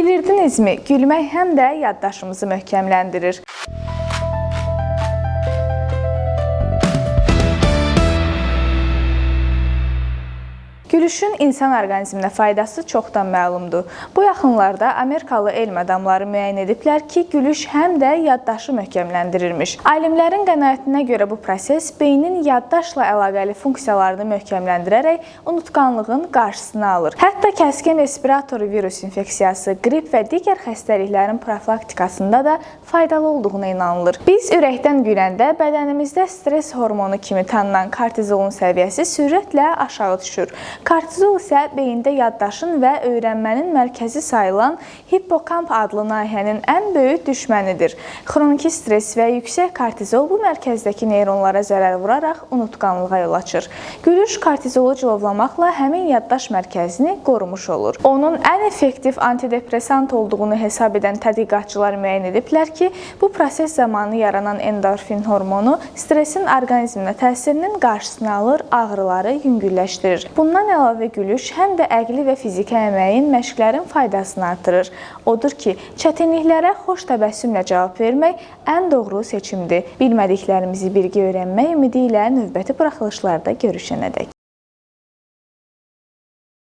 Bilirdinizmi, gülmək həm də yaddaşımızı möhkəmləndirir. Gülüşün insan orqanizminə faydası çoxdan məlumdur. Bu yaxınlarda Amerikalı elm adamları müəyyən ediblər ki, gülüş həm də yaddaşı möhkəmləndirirmiş. Alimlərin qənaətinə görə bu proses beynin yaddaşla əlaqəli funksiyalarını möhkəmləndirərək unutqanlığın qarşısını alır. Hətta kəskin respiratoru virus infeksiyası, qrip və digər xəstəliklərin profilaktikasında da faydalı olduğuna inanılır. Biz ürəkdən güləndə bədənimizdə stres hormonu kimi tanınan kortizolun səviyyəsi sürətlə aşağı düşür. Kortizol isə beyində yaddaşın və öyrənmənin mərkəzi sayılan hippokamp adlı nahiyənin ən böyük düşmənidir. Xroniki stres və yüksək kortizol bu mərkəzdəki neyronlara zərər vuraraq unutqanlığa yol açır. Gülüş kortizolu cilovlamaqla həmin yaddaş mərkəzini qorumuş olur. Onun ən effektiv antidepressant olduğunu hesab edən tədqiqatçılar müəyyən ediblər ki, bu proses zamanı yaranan endorfin hormonu stresin orqanizminə təsirinin qarşısını alır, ağrıları yüngülləşdirir. Bundan əlavə gülüş həm də əqli və fiziki əməyin, məşqlərin faydasını artırır. Odur ki, çətinliklərə xoş təbəssümlə cavab vermək ən doğru seçimdir. Bilmədiklərimizi birgə öyrənmək ümidi ilə növbəti buraxılışlarda görüşənədək.